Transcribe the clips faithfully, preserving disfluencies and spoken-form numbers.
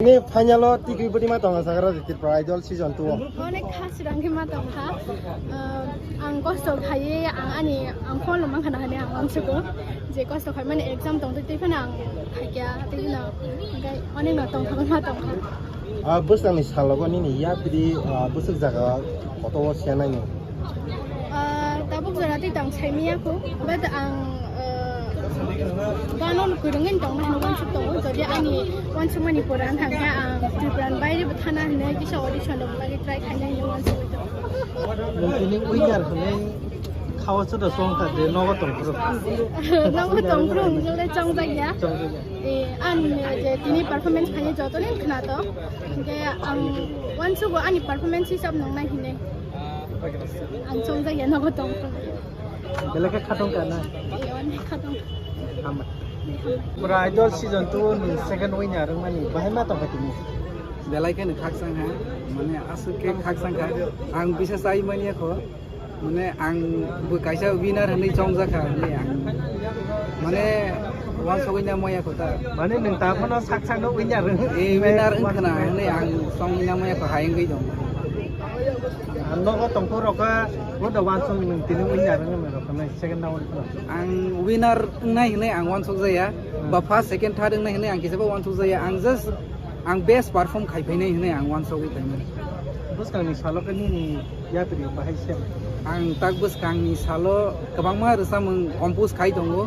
Ni final o tikri bwtwi ma tongo sakha Tripura Idol season two o. Onek kha swrang khe ma tong kha. Ah, ang kosto khaiwi ang ani ang phone lo mankha na hwnwi ang uansugo. Je kosto khaimani exam tong twi phano ang khaikya tei phano hwnkhe onek no tong kha ma tong kha. Ah, bwsakni salogo nini yapri, ah, bwswk jaga koto o siya naino? Ah, tabuk jora tei tong saimaya kho, but ang, ah, gano kwrwngwi tongna hwnwi uansuk tongo, jodi ani uansukmani pura wngkha hwnkhe ang Tripura ni baire bo thana hwnwi kisa audition rok bagwi try khaina hwnwi uansugwi tongo. Nwng tini winner hwnwi khao soda song kha je nogo tongphuru. Nogo tongphuru hwnkhai chongjakya. Chongjakya. Eh, ang je tini performance khainai joto ni khna to. Hwnkhe ang uansugo ani performance hisab nongnai hinwi. Ang chongjak ya nogo tong. Belai khe khatong ka na? Eh, onek khatong. Hambai. Pura Idol season two ni second winner wngmani bahai ma tongkha tini? Belai kheno khakchang ha, mane aswk khe khakchang kha. Ang bisa chai manya kho. Mane ang bo kaisa winner hwnwi chongjak kha hwnwi ang, mane uansugwi na maya kho ta. Mane nwng ta phano sak sakno winner wng. Eh, winner wng khna hwnwi ang chongwi na maya kho, hai wngwi dong. Ang nogo tongphuru rokha, bo da uansuk nwng tini winner wng rokha nai second round khna. Ang winner wngnai hwnwi ang uansuk jaya, hmm, ba first, second, third wngnai hwnwi ang kisa bo uansuk jaya. Ang just ang best perform khai phainai hwnwi ang uansugwi phainai. Bwskangni salo khe nini yapri bahai se. Ang tak bwskangni salo kwbangma rwchapmung compose khai tongo,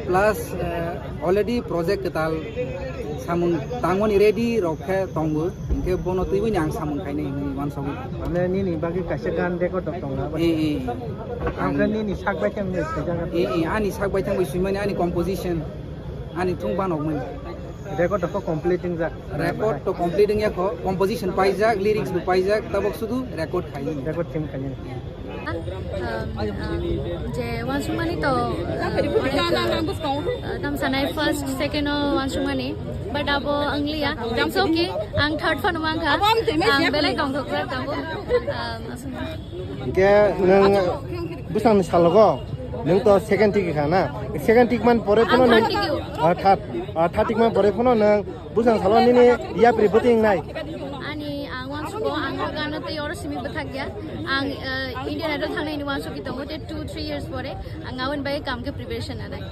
plus, eh, already project kwtal samung tangmani ready rok khe tongo, hinkhe bono twiwi ang samung khainai hwnwi uansugwi. Mane nini bagwi kaisa gan record rok tongo? Eh, eh. Ang khe nini sak bai thang bai swijak. Eh, eh, ani sak bai thang bai swimani ani composition, ani thung banokmani. Record rok complete wngjak. Record to complete wngya kho, composition paijak, lyrics bo paijak, tabok sudu record khaini. Record team khaini. Um, um, je uansukmani to, uh, onek, uh, tam sanai first, second o uansukmani, but abo wngliya. It's okay, ang third phano mankha, ang belai tongthokjak tongo. Um, aswk. Hinkhe nwng bwsangni salogo nwng to second ticket kha na? Second ticket man pore phano nwng, ah, third, ah, third ticket man pore phano nwng bwsang salo nini yapri bwtwi wngnai? Ani ang uansugo, ang o gano tei oro simi bwthakya. Ang, eh, Indian Idol thangnaini uansugwi tongo, tei two, three years pore ang aboni bagwi kam khe preparation nanai.